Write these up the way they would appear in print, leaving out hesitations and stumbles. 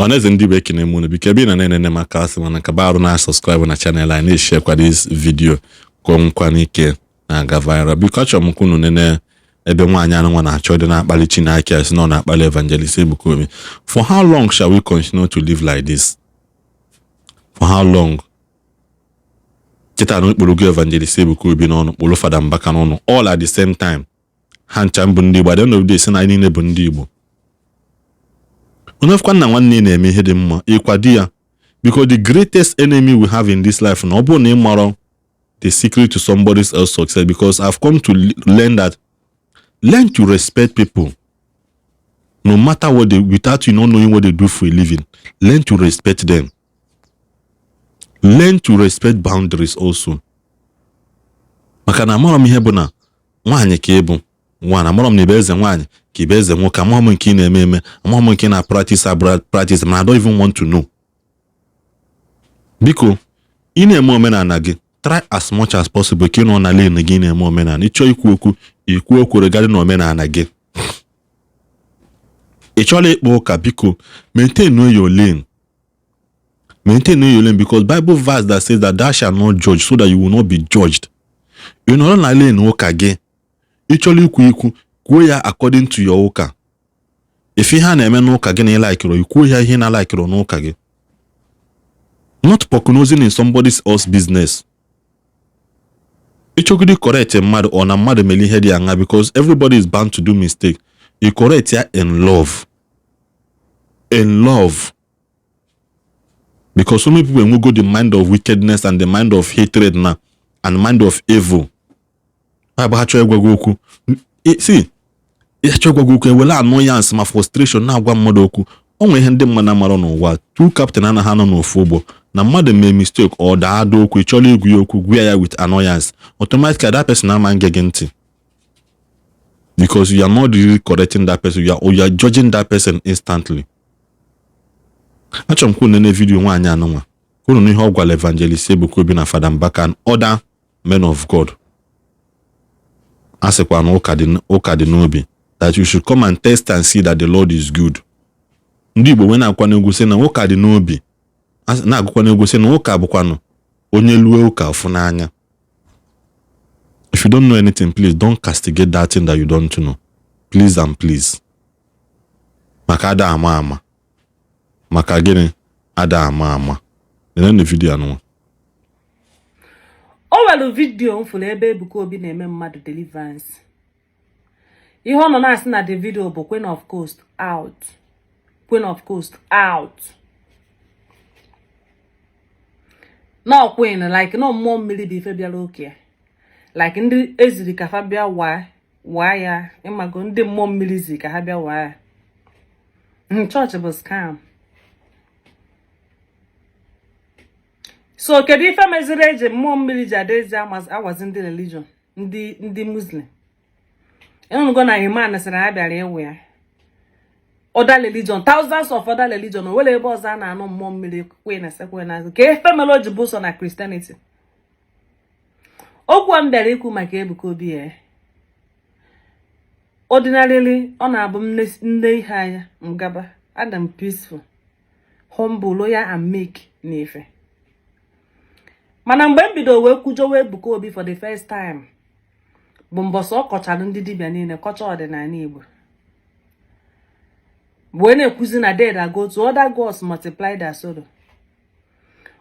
Ọhaneze ndị Igbo, ekene m unu. Biko, ebe ị na na-enene maka asị mana kaba arụ na subscribe na channel anyị, na-eshare kwa this video ka o nwekwa ike na-aga viral. Biko, achọrọ m ka unu nene ebe nwaanyị anụnwa na-achọ ịdị na-akpali Chineke, asị na ọ na-akpali Evangelist Ebuka Obi. For how long shall we continue to live like this? For how long? Kịta na okporogo Evangelist Ebuka Obi n'ọnụ, kpụrụ Fada Mbaka n'ọnụ, all at the same time. Ha ncha mbụ ndị Igbo. At the end of the day, sị na anyị niile bụ ndị Igbo. Onye nna nwanne na-eme ihe dị mma, ịkwado ya, because the greatest enemy we have in this life, na ọ bụrụ na ị marọ the secret to somebody else success, because I've come to learn that learn to respect people no matter what they, without you not knowing what they do for a living. Learn to respect them. Learn to respect boundaries also, maka na amarọ m ihe bụ na nwaanyị ka ịbụ nwaanyị, amarọ m na ịbụ eze nwaanyị ka ịbụ eze nwoke, amaghị m nke ị na-eme eme, amaghị m nke ị na-practice abroad practice, mana I don't even want to know. Biko, ị na-eme omenala gị, try as much as possible ka ị nọ na lane gị na-eme omenala. Ịchọọ ikwu okwu, ikwu okwu regarding omenala gị. Ị chọrọ ịkpa ụka, biko, maintain your lane, maintain your lane, because Bible verse that says that thou shalt not judge so that you will not be judged. Ị nọrọ na lane ụka gị, ị chọrọ ikwu ikwu, kwuo ya according to your ụka. If ihe a na-eme n'ụka gị na ị likeịrị, ikwuo ya ihe na likeịrị n'ụka gị, not prognosing in somebody else business. Ịchọgide correct mmadụ, ọ na mmadụ mere ihe dị aṅa, because everybody is bound to do mistake, you correct ya in love, in love, because so many people enwego the mind of wickedness and the mind of hatred na and mind of evil. Ha bụ ha chọọ ịgwa gị okwu, see, ịchọ ịgwa gị okwu, ewere annoyance ma frustration na-agwa mmadụ okwu. O nwere ihe ndị mmadụ amara n'ụwa: two captain anaghị anọ n'ofu ụgbọ. Na mmadụ mee mistake, ọ daa ada okwu, ị chọrọ igwu ya okwu, gwa ya with annoyance, automatically that person ama nge gị ntị, because you are not really correcting that person, you are judging that person instantly. Achọrọ m ka unu nene video nwaanyị anụnwa, ka unu nụ ihe ọ gwara Evangelist Ebuka Obi na Fada Mbaka and other men of God. A sịkwa na ụka dị n'obi, that you should come and test and see that the Lord is good. Ndị Igbo wee na-akwa n'egwu sị na ụka dị n'obi, na-agụkwa n'egwu sị na ụka bụkwanụ onye lue ụka ọfụ n'anya. If you don't know anything, please don't castigate that thing that you don't know, please and please, maka ada ama ama, maka gịnị, ada ama ama. Nenenu video anụnwa. O nwere video m fụrụ ebe Ebuka Obi na-eme mmadụ deliverance. Ihe ọ nọ na-asị na the video bụ "Queen of Coast out, Queen of Coast out." No queen, like no mmụọ mmiri bụ ife bịara oke, like ndị eziri ka fa bịa waa waa ya. Ịmago ndị mmụọ mmiri zi ka ha bịa waa ya. Chọọchị bụ scam. So kedu ife meziri eji mmụọ mmiri ji adịzi awazi ndị religion, ndị Muslim? Ịnụgo na imam sịrị ha bịara ịwụ ya. Other religion, thousands of other religion, o nwere ebe ọzọ a na-anụ mmụọ mmiri queen esekwe na ka ife mere o ji bụ sọ na Christianity? Okwu a m bịara ikwu maka Ebuka Obi ya, ordinarily ọ na-abụ m nne ihe anya m gaba, adị m peaceful, humble, loyal and meek na ife. Mana mgbe m bido wee kwujowe Ebuka Obi for the first time bụ mbọsị ọ kọchara ndị dibịa niile, kọcha ọdịnala Igbo, wee na-ekwuzi na dead are go to other gods multiply their sorrow.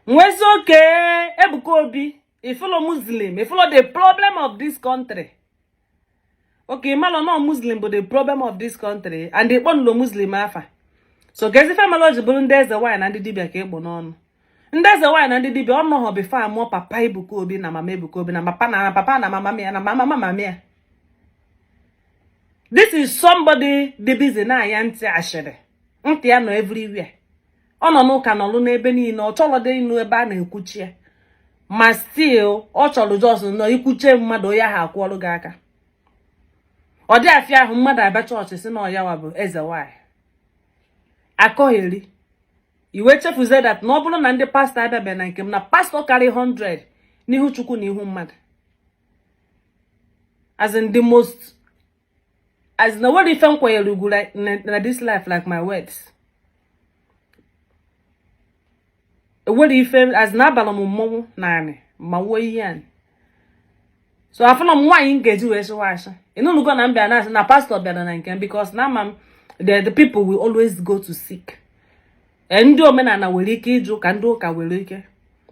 Nwezi oke Ebuka Obi, ifụlọ Muslim, ifụlọ the problem of this country. Okay, malọ no Muslim bụ the problem of this country, and ịkpọnụlọ Muslim afa. So kezi ife mere o ji bụrụ ndị eze nwaanyị na ndị dibịa ka ịkpụ n'ọnụ? Ndị eze nwaanyị na ndị dibịa ọ nọghọ before amụọ papa Ebuka Obi na mama Ebuka Obi na papa na papa na mama ya na mama mama ya. This is somebody dị busy na-aya ntị ashịrị, ntị ya nọ everywhere. Ọ nọ n'ụka, nọlụ n'ebe niile. Ọ chọrọ dị ịnụ ebe a na-ekwuchi ya, ma still ọ chọrọ just nọ ikwuche mmadụ, onye ahụ akwụọlụ gị aka. Ọ dị afịa ahụ mmadụ abịa chọọchị si na ọyawa bụ eze nwanyị akọgheri iwe, chefuzie that na ọ bụrụ na ndị pastọ abịabeghị na nke m, na pastọ karị 100 n'ihu Chukwu na ihu mmadụ, as in the most, as in na nwere ife m kwanyere ugwu na this life like my words. Enwere ife as na abalị m mmọnwụ naanị ma wuo ihe a. So afụna m nwaanyị m ga-eji wee sịwa asị. Ịnụnụgo na m bịa na-asị na pastọ bịara na nke m, because na ama m the people will always go to seek. Ndị omenala nwere ike ịjụ ka ndị ụka nwere ike,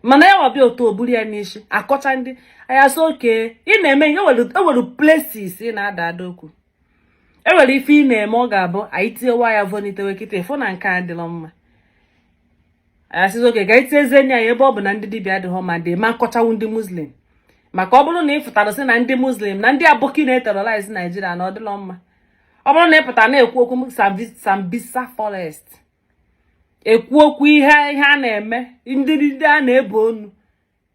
mana ya wabịa otu o buru ya n'isi akọcha ndị anya. So oke ị na-eme ihe, enwere places ị na-ada ada okwu, enwere ife ị na-eme, ọ ga-abụ anyị tinyewa ya vonitewe kịta, ịfụ na nke a adịrọ mma. Anyị asịzi oke ka anyị tinyezie enyi anyị, ebe ọ bụ na ndị dibịa adịghọ ma dị ma nkọchawu ndị Muslim, maka ọ bụrụ na ị fụtara sị na ndị Muslim na ndị aboki na-eterrorize Naijiria na ọ dịlọ mma. Ọ bụrụ na ị pụtara na-ekwu okwu Sambisa Forest, ekwu okwu ihe a na-eme ndị a na-ebe onu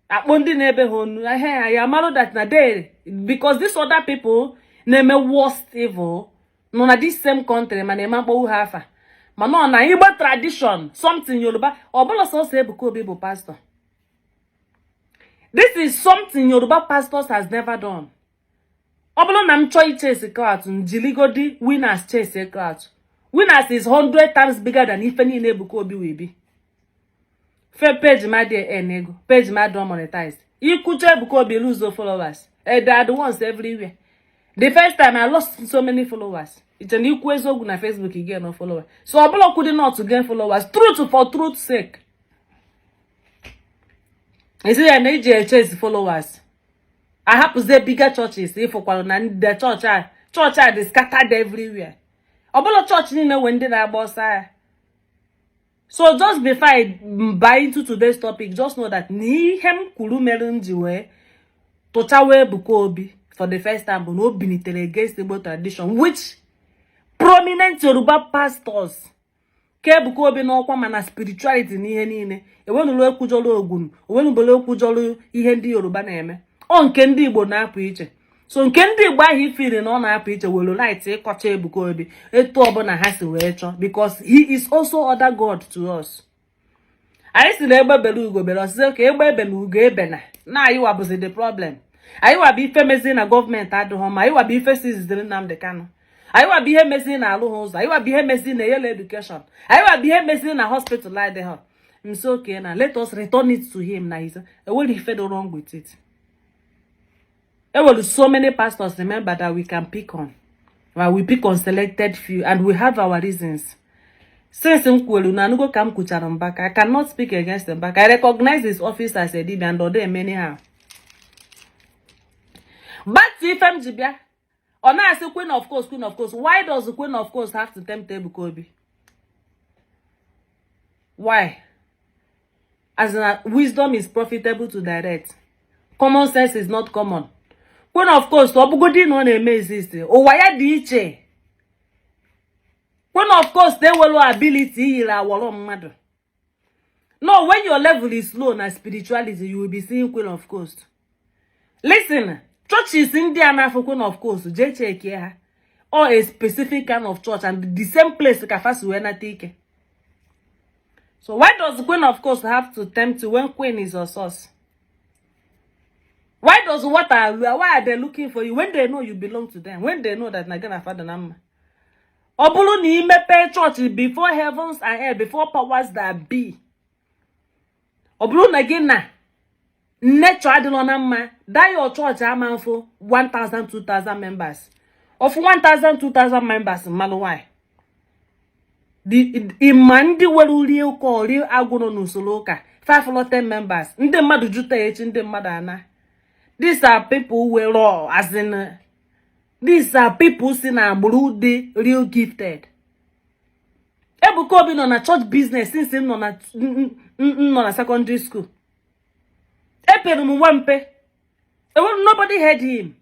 akpọ ndị na-ebe ha onu ihe ya, ya marụ that na they, because these other people na-eme worst evil nọ na this same country, mana eme mkpọwu ha afa, mana ọ na Igbo tradition, something Yoruba. Ọ bụla sọsọ Ebuka Obi bụ pastor. This is something Yoruba pastors has never done. Ọ bụrụ na m chọọ ichase clout, njiligodi Winners chase clout. Winners is 100 times bigger than ife niile Ebuka Obi will be. Fe page m adịghị earn ego, page m adịghị monetized. Ikwucha Ebuka Obi, lose followers. They are the ones everywhere. The first time I lost so many followers, iche na ikwu eziokwu na Facebook, you gain no followers. So ọ bụla kwudi not to gain followers, truth for truth sake, esi ya na iji echase followers, ahapụzie bigger churches. Ịfụkwara na ndị chọọchị a dị scattered everywhere. Ọ bụla chọọchị niile nwee ndị na-agba ọsọ agha. So just before I buy into today's topic, just know that na ihe m kwuru mere m ji wee tụchawa Ebuka Obi for the first time bụ na o bilitere against Igbo tradition, which prominent Yoruba pastors ka Ebuka Obi n'ọkwa, mana spirituality na ihe niile enwenụrụ ekwujọrọ ogun, onwenubere ekwujọrọ ihe ndị Yoruba na-eme. Ọ nke ndị Igbo na-apụ iche. So nke ndị Igbo ahụ ifiri na ọ na-apụ iche were right ịkọcha Ebuka Obi etu ọbụla ha si wee chọọ, because he is also other God to us. Anyị si na egbe bere, ugo bere. Ọsịsị ka egbe ebe na ugo ebe na anyịwa bụzi the problem. Anyịwa bụ ife mezi na gọọmenti adịghọ mma. Anyịwa bụ ife siziri Nnamdi Kanu. Anyịwa bụ ihe mezi na alụ ha ụzọ. Anyịwa bụ ihe mezi na eyelo education. Anyịwa bụ ihe mezi na hospital adịghọ nso. Okay, na let us return it to him na his. Enwere ife dị wrong with it. Enwere so many pastors, remember, that we can pick on. Well, we pick on selected few and we have our reasons. Since m kwuru na anugo ka m kwuchara Mbaka, I cannot speak against Mbaka. I recognize his office as a dibia and ọ eme anyhow. Back to ife m ji bịa, ọ na-asị Queen of Coast, Queen of Coast. Why does the Queen of Coast have to tempt Ebuka Obi? Why? As in, wisdom is profitable to direct, common sense is not common. Queen of Coast, ọ bụgodi na ọ na-eme exist, ụwa ya dị iche. Queen of Coast ewelu ability iyiri awọrọ mmadụ. No, when your level is low na spirituality, you will be seeing Queen of Coast. Listen, churches ndị a na-afụ Queen of Coast, jee chekie ha. Or a specific kind of church and the same place ka fa si wee nata ike. So why does the Queen of Coast have to tempt you when Queen is your source? Why does what are why are they looking for you when they know you belong to them, when they know that na gị na father na mma? Ọ bụrụ na imepe chọọchị before heavens and earth, before powers that be, ọ bụrụ na gị na nature adịrọ na mma, that your church ama mfụ 1000 2000 members. Of 1000 2000 members, mmalụ why the ịma ndị nwere uri ụka ori agwụrụ n'usoro ụka 5 or 10 members, ndị mmadụ jụta echi, ndị mmadụ ana. These are people were, as in, these are people si na agbụrụ dị real gifted. Ebuka Obi nọ na church business since m nọ na secondary school. Epere m nwa mpe. Nobody heard him.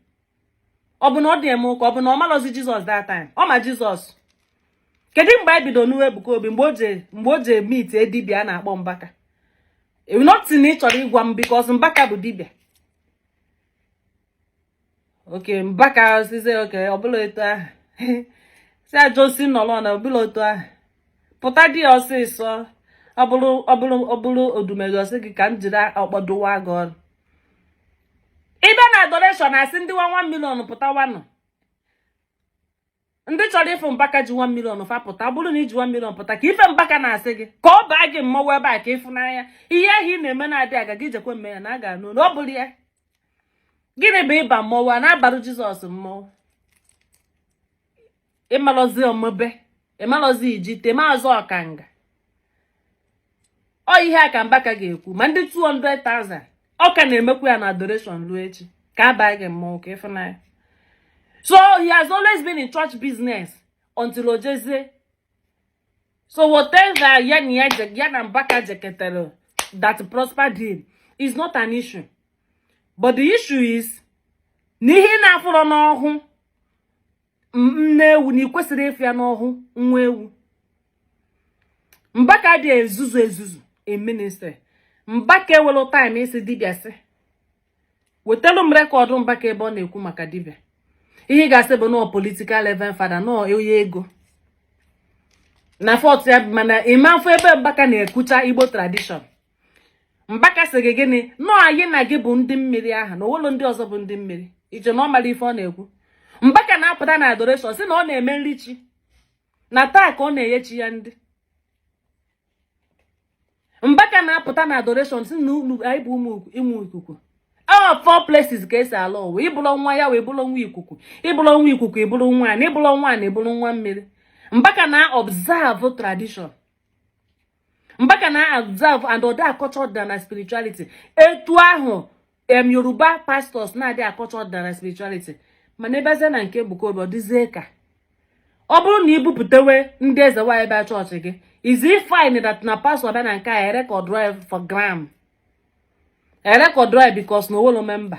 Ọ bụ na ọ dị eme ụka? Ọ bụ na ọ malọzi Jizọs that time? Ọ ma Jizọs. Kedu mgbe anyị bido n'uwe Ebuka Obi? Mgbe o je meet dibịa a na-akpọ Mbaka. Nothing ị chọrọ ịgwa m, because Mbaka bụ dibịa. Oke Mbaka size oke ọ bụla etu ahụ si ajosi nọrọ na ọbụla otu ahụ pụta di ya ọsịsọ. Ọ bụrụ odumegwu ọsị gị ka m jiri ọkpọ dụwa gị ọnụ. Ịbịa na adoration, asị ndị 1 million pụtawanụ. Ndị chọrọ ịfụ Mbaka ji 1 million fa pụta. Ọ bụrụ na iji 1 million pụta ka ife Mbaka na-asị gị ka ọ baa gị mmọnwụ ebe a ka ịfụnanya ihe ahụ ị na-eme na-adị aga gị jekwe mme ya na a ga-anụ na ọ bụrụ ya. Gịnị bụ ịba mmọnwụ a na-abarụ Jizọs mmọnwụ? Ịmalọzi omume, ịmalọzi ijite maazị ọkanga. Ọ ihe a ka Mbaka ga-ekwu ma ndị 200,000 ọ ka na-emekwa ya na adoration ruo echi ka a baa gị mmọnwụ ka ịfụnanya. So he has always been in church business until o jezie. So whatever ya na ya ya na Mbaka jeketara that prospered him is not an issue, but the issue is na ihe na-afụrọ n'ọhụ nne ewu na ị kwesịrị ịfụ ya n'ọhụ nwa ewu. Mbaka dị ezuzu ezuzu in ministry. Mbaka ewelu time isi dibịa sị wetelu m record Mbaka ebe ọ na-ekwu maka dibịa. Ihe ị ga-asị bụ nọọ political reverend father, nọọ onye ego na fọt ya, mana ịma mfụ ebe Mbaka na-ekwucha Igbo tradition. Mbaka sị gị gịnị? Nọọ anyị na gị bụ ndị mmiri aha na owelu ndị ọzọ bụ ndị mmiri iche na ọ mara ife ọ na-ekwu. Mbaka na-apụta na adoration sị na ọ na-eme nri chi na taa ka ọ na-enye chi ya. Ndị Mbaka na-apụta na adoration sị na unu anyị bụ ụmụ ịmụ ikuku. Ọ four places ka esi ala ụwa: ịbụrụ nwa ya wee bụrụ nwa ikuku, ịbụrụ nwa ikuku, ịbụrụ nwaanyị, ịbụrụ nwaanyị, ịbụrụ nwa mmiri. Mbaka na observe tradition, Mbaka na observe and ọdị akọcha ọdịnala spirituality etu ahụ em Yoruba pastors na-adị akọcha ọdịnala spirituality. Mana ebezie na nke Ebuka Obi, ọ dịzie ka ọ bụrụ na ibupụtewe ndị eze nwaanyị bịa chọọchị gị, is it fine that na pastor bịa na nke a record for gram, record because na owelo member,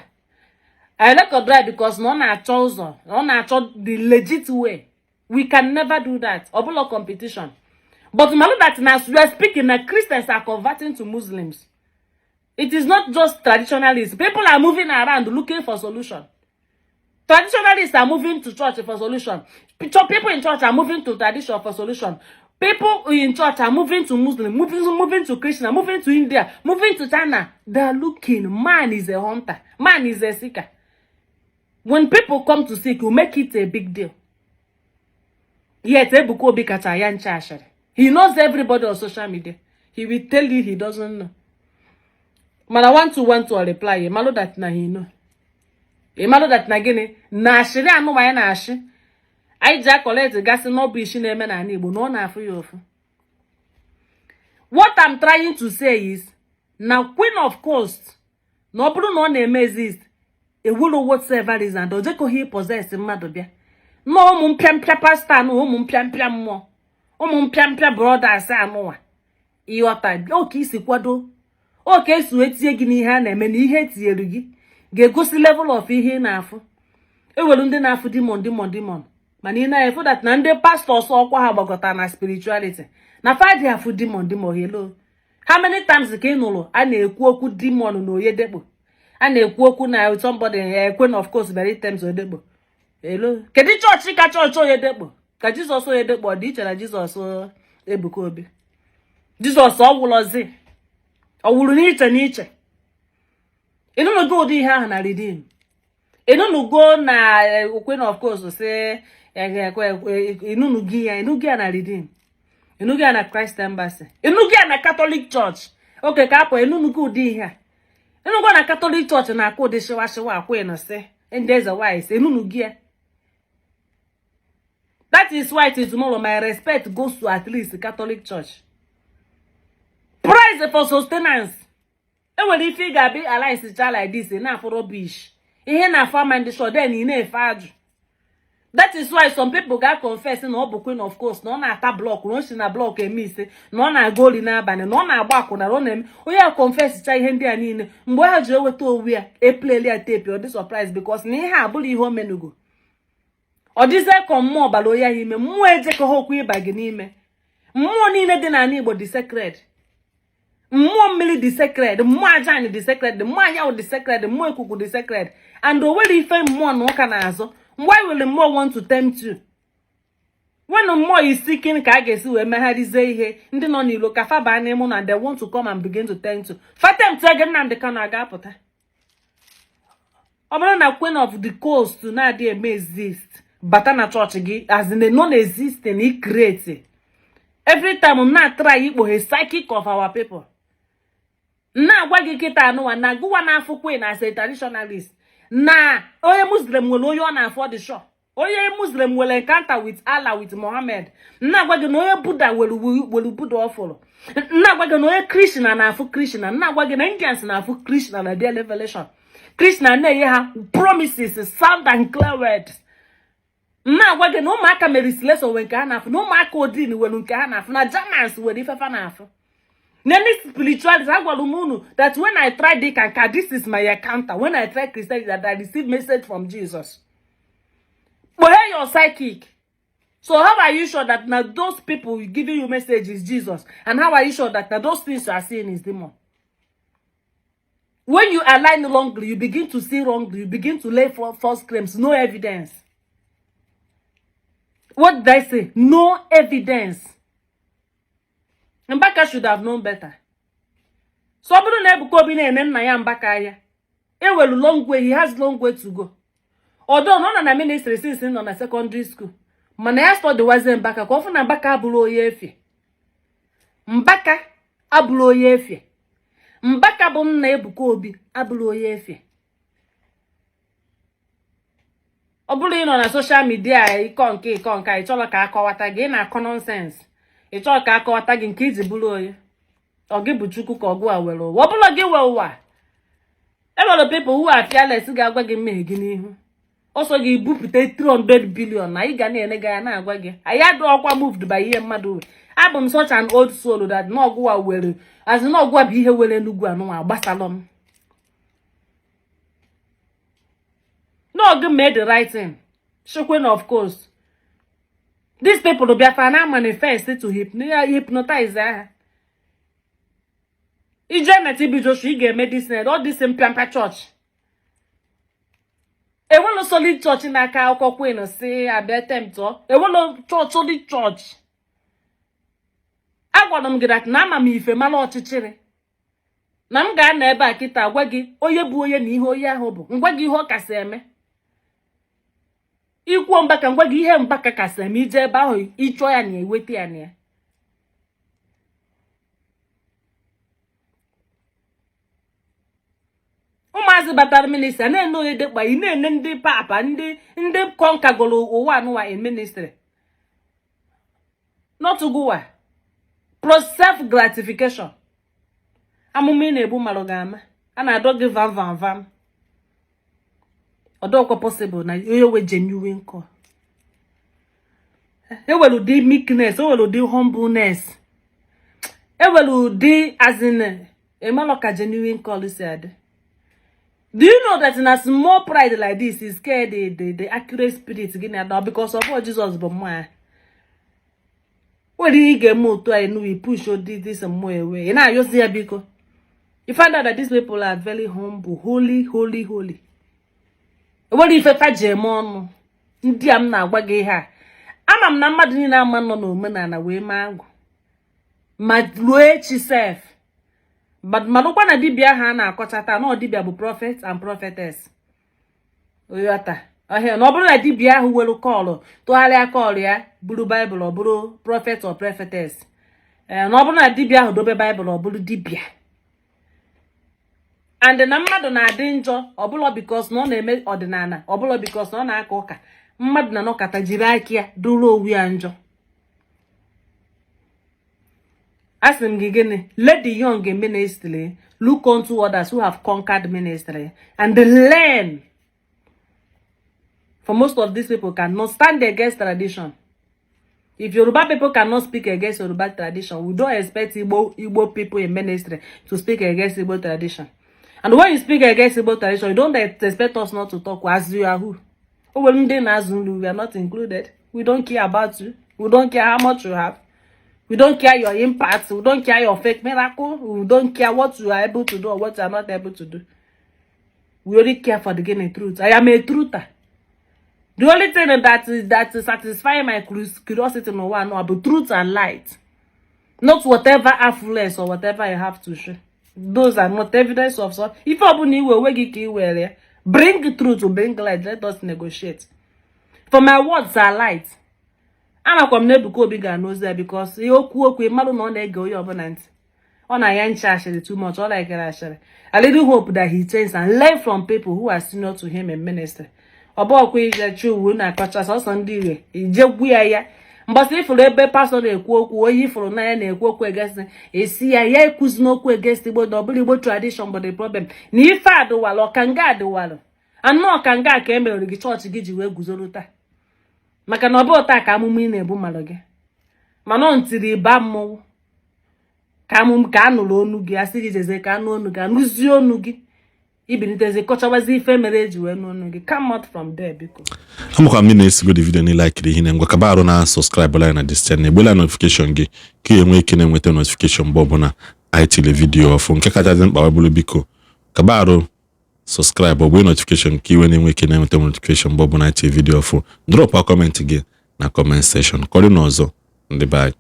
record because na ọ na-achọ ụzọ, ọ na-achọ the legit way? We can never do that. Ọ bụla competition, but malụ that na as we are speaking na Christians are converting to Muslims. It is not just traditionalists. People are moving around looking for solution. Traditionalists are moving to church for solution. People in church are moving to tradition for solution. People in church are moving to Muslim, moving to Christian, moving to India, moving to China. They are looking. Man is a hunter, man is a seeker. When people come to seek, you make it a big deal. Yet Ebuka Obi kacha ya nche ashịrị. He knows everybody on social media. He will tell you he doesn't know, mana one to one to reply, ịmalụ that na he know. Ịmalụ that na gịnị na ashịrị anụma ya na-ashị anyị ji a-collect gasị n'ọbụ isi na-eme n'ala Igbo na ọ na-afụ ya ụfụ. What I'm trying to say is na Queen of Coast, na ọ bụrụ na ọ na-eme exist ewuro whatsoever reason and ojekọghị possess mmadụ bịa na ụmụ mpịampịa pastor na ụmụ mpịampịa mmụọ, ụmụ mpịampịa brothers anụwa, ịghọta oke isi kwado oke esi wee tinye gị n'ihe a na-eme na ihe etinyere gị ga-egosi level of ihe ị na-afụ. Ewelu ndị na-afụ demon, demon, demon, mana ị na-efu that na ndị pastors ọkwa ha gbakọtara na spirituality na fadi afụ demon, demon. Hello, how many times ka ị nụrụ a na-ekwu okwu demon na Oyedekpo, a na-ekwu okwu na somebody, Queen of Coast bịara terms Oyedekpo? Hello, kedu chọọchị ka chọọchị Oyedekpo ka Jizọs Oyedekpo ọ dị iche na Jizọs Ebuka Obi? Jizọs ọ wụlọzi ọ wụrụ n'iche n'iche. Ịnụnụgo ụdị ihe ahụ na Redeem? Ịnụnụgo na Queen of Coast si ịnụnụgo ya? Ịnụgo ya na Redeem? Ịnụgo ya na Christ Embassy? Ịnụgo ya na Catholic Church? Oke ka apụ ịnụnụgo ụdị ihe a? Ịnụgo na Catholic Church na-akụ ụdị shịwa shịwa queen si ndị eze nwanyị si? Ịnụnụgo ya? That is why till tomorrow my respect goes to at least Catholic Church. Price for sustenance. Enwere ife ị ga-abịa alliance cha like this na-afụ rubbish ihe na-afụ ama ndị sure, then ị na-efe ajụ. That is why some people ga confess na ọ bụ Queen of Coast, na ọ na-ata block, na o si na block eme ise, na ọ na-aga ori n'abalị, na ọ na-agba akwụna, na ọ na-eme onye a confess cha ihe ndị a niile. Mgbe ha ji eweta owu ya epleli ya tape, ọ dị surprise because na ihe a bụrụ ihe o menugo. Ọ dịzie ka mmụọ bara onye ahụ ime mmụọ ejekọghị okwu ịba gị n'ime mmụọ niile dị n'ala Igbo dị sacred. Mmụọ mmiri dị sacred, mmụọ aja anyị dị sacred, mmụọ anyanwụ dị sacred, mmụọ ikuku dị sacred, and o nwere ife mmụọ na ụka na-azụ. Mgbe anyị were mmụọ want to tempt you, when mmụọ is seeking ka a ga-esi wee megharịzie ihe ndị nọ n'ilo ka fa baa n'ime na they want to come and begin to tempt you, fa tempt gị, Nnamdị Kanu aga-apụta. Ọ bụrụ na Queen of the Coast na-adị eme exist, Bata na chọọchị gị as in a non-existing i create. Every time m na-atry ikpoghe psychic of our people. M na-agwa gị kịta anụwa na gụwa na-afụ Queen as a traditionalist na onye Muslim nwere onye ọ na-afụ dị sure. Onye Muslim nwere encounter with Allah, with Mohammed. M na-agwa gị na onye Buddha nwere Buddha ọ fụrụ. M na-agwa gị na onye Krishna na-afụ Krishna. M na-agwa gị na Indians na-afụ Krishna na their revelation. Krishna na-enye ha promises, sound and clear words. M na-agwa gị na ụmụaka Mary Slessor nwere nke ha na-afụ, na ụmụaka Odin nwere nke ha na-afụ, na Germans nwere ife fa na-afụ. Na any spirituality, agwara m unu that when I try Dikanka, this is my encounter. When I try Christianity, that I receive message from Jesus. Kpoghe your psychic. So how are you sure that now those people giving you message is Jesus? And how are you sure that now those things you are seeing is demon? When you align wrongly, you begin to see wrongly, you begin to lay false claims, no evidence. What did I say? No evidence. Mbaka should have known better. So ọ bụrụ na Ebuka Obi na-ene nna ya Mbaka anya, ewelu long way, he has long way to go. Although na ọ nọ na ministry since nọ na secondary school, mana ya studywazie Mbaka ka ọ fụ na Mbaka abụrụ onye efie. Mbaka abụrụ onye efie. Mbaka bụ nna Ebuka Obi abụrụ onye efie. Ọ bụrụ ị nọ na social media ịkọ nke ịkọ nke ị chọrọ ka akọwata gị, ị na-akọ nonsense. Ị chọrọ ka akọwata gị nke iji bụrụ onye. Ọ gị bụ Chukwu ka ọgụ a were ụwa. Ọ bụrụ gị wee ụwa. Enwere people who are fearless ga-agwa gị mmehie gị n'ihu. Ọsọ gị bupụta 300 billion na ị ga na-ene gị anya na-agwa gị. Anyị adịghịkwa moved by ihe mmadụ were. Abụ m such an old soul that n'ọgụwa were as n'ọgụwa bụ ihe were Enugu anụnwa agbasalụ m. N'ọgụ made the right thing. Shukwen, of course. These people bịa na manifest to hypnotize ha. Ije na TB Joshua, ị ga-eme this all this mpịampịa church. Enwelo solid church n'aka akụkọ Queen si abịa tempt ọ. Enwelo church, solid church. Agwara m gị that na ama m ife mara ọchịchịrị. Na m ga-anọ ebe a kịta gwa gị onye bụ onye na ihe onye ahụ bụ. Ngwa gị ihe ọ kasị eme. Ikwuo Mbaka, ngwa gị ihe Mbaka kasị eme, ije ebe ahụ ịchọ ya na eweta ya na ya. Ụmụazị batara ministry na-ene onye dịkpa ị na-ene ndị papa ndị ndị conquergoro ụwa anụwa in ministry. Not gụwa. Pro self gratification. Amụma ị na-egbu marụ ga-ama. A na-adọ gị vam vam vam. Ọdọkwa possible na onye we genuine call. Ewere ụdị meekness, ewere ụdị humbleness, ewere ụdị as in ịmalụ ka genuine call si adị. Do you know that in a small pride like this is scared the accurate spirit gị na because of what Jesus bụ mmụọ ya. Nwere ihe ị ga-eme otu anyị nụ push this mmụọ away. Ị na-ayọzi ya biko. You find out that these people are very humble, holy, holy, holy. Enwere ife fa ji eme ọnụ. Ndị a m na-agwa gị ihe a. Ama m na mmadụ niile ama nọ n'omenala wee mee agwụ. Ma ruo echi sef. Malụkwa na dibịa ahụ a na-akọcha taa na dibịa bụ prophet and prophetess. Oyota. Ọhịa na ọ bụrụ na dibịa ahụ were call tụgharịa call ya bụrụ Baịbụl ọ bụrụ prophet or prophetess. Na ọ bụrụ na dibịa ahụ dobe Baịbụl ọ bụrụ dibịa. And na mmadụ na-adị njọ ọbụla because na ọ na-eme ọdịnala ọbụla because na ọ na-aka ụka, mmadụ na nọkata jiri aka ya duru owu ya njọ. Asị m gị gịnị? Let the young in ministry look unto others who have conquered ministry and learn. For most of these people cannot stand against tradition. If Yoruba people cannot speak against Yoruba tradition, we don't expect Igbo people in ministry to speak against Igbo tradition. And when you speak against Igbo tradition, you don't expect us not to talk as you are who. Oh, well, we are not included. We don't care about you. We don't care how much you have. We don't care your impact. We don't care your fake miracle. We don't care what you are able to do or what you are not able to do. We only care for the gain of truth. I am a truther. The only thing that is satisfying my curiosity no one know about truth and light. Not whatever affluence or whatever you have to show. Those are not evidence of so. If bring truth to bring light, let us negotiate. For my words are light. Amakwa m na Ebuka Obi ga-anụ ozi ya, because ihe okwu okwu mmadụ na ọ na-ege onye ọbụla ntị. Ọ na-aya nche ashịrị too much. Ọ likere ashịrị. I really hope that he changes and learn from people who are senior to him in ministry. Ọ bụ ọkwa ije chi uwe na-akọcha sọsọ ndị ire ije gwu ya ya mbọsị ifuru ebe pastọ na-ekwu okwu, onye ifuru n'anya na-ekwu okwu egesi esi ya ya ekwuzi n'okwu egesi Igbo na ọbụla Igbo tradition bụ the problem na ife adịwalụ ọkanga adịwalụ anụ ọkanga ka e mere gị chọọchị gị ji wee guzoro taa, maka na ọ bụ taa ka amụma ị na-ebu malụ gị, mana ọ ntiri ịba mmọnwụ ka amụm ka a nụrụ onu gị, asị gị jeze ka anụ onu gị, anụzie onu gị, ibilitezi kọchawazi ife mere eji wee nụ onu gị. Come out from there, biko. Amakwa m na-esigo the video niile akiri ihe ngwa kaba arụ na subscribe line na this channel, egbela notification gị ka ị enwee ike na-enweta notification mgbe ọbụla anyị tiri video ọfụ. Nke kachasị mkpa ọ bụrụ, biko kaba arụ subscribe, ọ notification ka iwe na-enwe ike na-enweta notification mgbe ọbụla anyị tiri video ọfụ. Drop comment gị na comment section. Kọrị n'ọzọ, ndị be anyị.